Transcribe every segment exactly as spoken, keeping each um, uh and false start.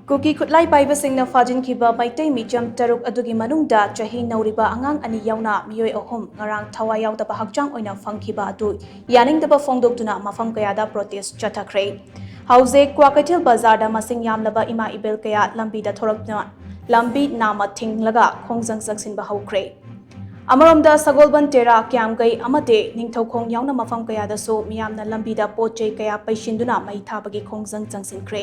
ꯀꯨꯀꯤ ꯈꯨꯠꯂꯥꯏ ꯄꯥꯏꯕꯁꯤꯡꯅ ꯐꯥꯖꯤꯟꯈꯤꯕ ꯃꯩꯇꯩ ꯃꯤꯆꯝ ꯇꯔꯨꯛ ꯑꯗꯨꯒꯤ ꯃꯅꯨꯡꯗ ꯆꯍꯤ ꯅꯧꯔꯤꯕ ꯑꯉꯥꯡ ꯑꯅꯤ ꯌꯥꯎꯅ ꯃꯤꯑꯣꯏ ꯑꯍꯨꯝ ꯉꯔꯥꯡ ꯊꯋꯥꯏ ꯌꯥꯎꯗꯕ ꯍꯛꯆꯥꯡ ꯑꯣꯏꯅ ꯐꯪꯈꯤꯕ ꯑꯗꯨ ꯌꯥꯅꯤꯡꯗꯕ ꯐꯣꯡꯗꯣꯛꯇꯨꯅ ꯃꯐꯝ ꯀꯌꯥꯗ ꯄ꯭ꯔꯣꯇꯦꯁ ꯆꯠꯊꯈ꯭ꯔꯦ꯫ ꯍꯧꯖꯤꯛ ꯀ꯭ꯋꯥꯀꯩꯊꯦꯜ ꯕꯖꯥꯔꯗ ꯃꯁꯤꯡ ꯌꯥꯝꯂꯕ ꯏꯃꯥ ꯏꯕꯦꯜ ꯀꯌꯥ ꯂꯝꯕꯤꯗ ꯊꯣꯔꯛꯇꯨꯅ ꯂꯝꯕꯤ ꯅꯥꯝꯃ ꯊꯤꯡꯂꯒ ꯈꯣꯡꯖꯪ ꯆꯪꯁꯤꯟꯕ ꯍꯧꯈ꯭ꯔꯦ꯫ ꯑꯃꯔꯣꯝꯗ ꯁꯒꯣꯜꯕꯟ ꯇꯦꯔꯥ, ꯀ꯭ꯌꯥꯝꯒꯩ ꯑꯃꯗꯤ ꯅꯤꯡꯊꯧꯈꯣꯡ ꯌꯥꯎꯅ ꯃꯐꯝ ꯀꯌꯥꯗꯁꯨ ꯃꯤꯌꯥꯝꯅ ꯂꯝꯕꯤꯗ ꯄꯣꯠ ꯆꯩ ꯀꯌꯥ ꯄꯩꯁꯤꯟꯗꯨꯅ ꯃꯩ ꯊꯥꯕꯒꯤ ꯈꯣꯡꯖꯪ ꯆꯪꯁꯤꯟꯈ꯭ꯔꯦ꯫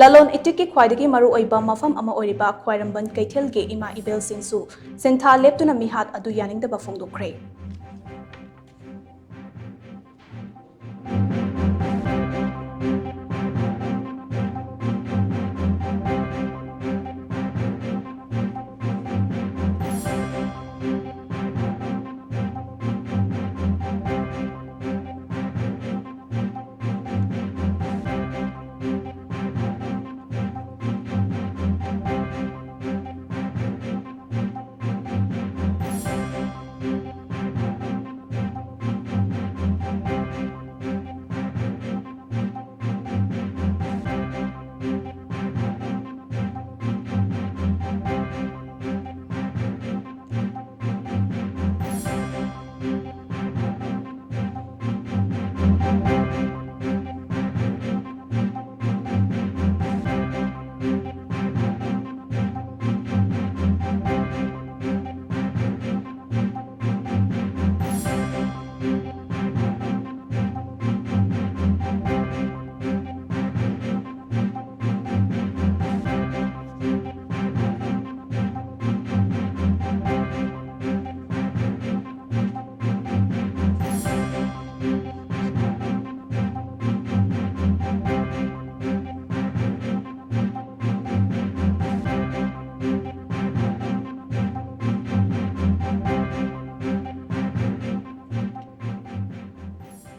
ꯂꯂꯣꯟ ꯏꯇꯤꯛꯀꯤ ꯈ꯭ꯋꯥꯏꯗꯒꯤ ꯃꯔꯨꯑꯣꯏꯕ ꯃꯐꯝ ꯑꯃ ꯑꯣꯏꯔꯤꯕ ꯈ꯭ꯋꯥꯏꯔꯝꯕꯟ ꯀꯩꯊꯦꯜꯒꯤ ꯏꯃꯥ ꯏꯕꯦꯜꯁꯤꯡꯁꯨ ꯁꯤꯟꯊꯥ ꯂꯦꯞꯇꯨꯅ ꯃꯤꯍꯥꯠ ꯑꯗꯨ ꯌꯥꯅꯤꯡꯗꯕ ꯐꯣꯡꯗꯣꯛꯈ꯭ꯔꯦ꯫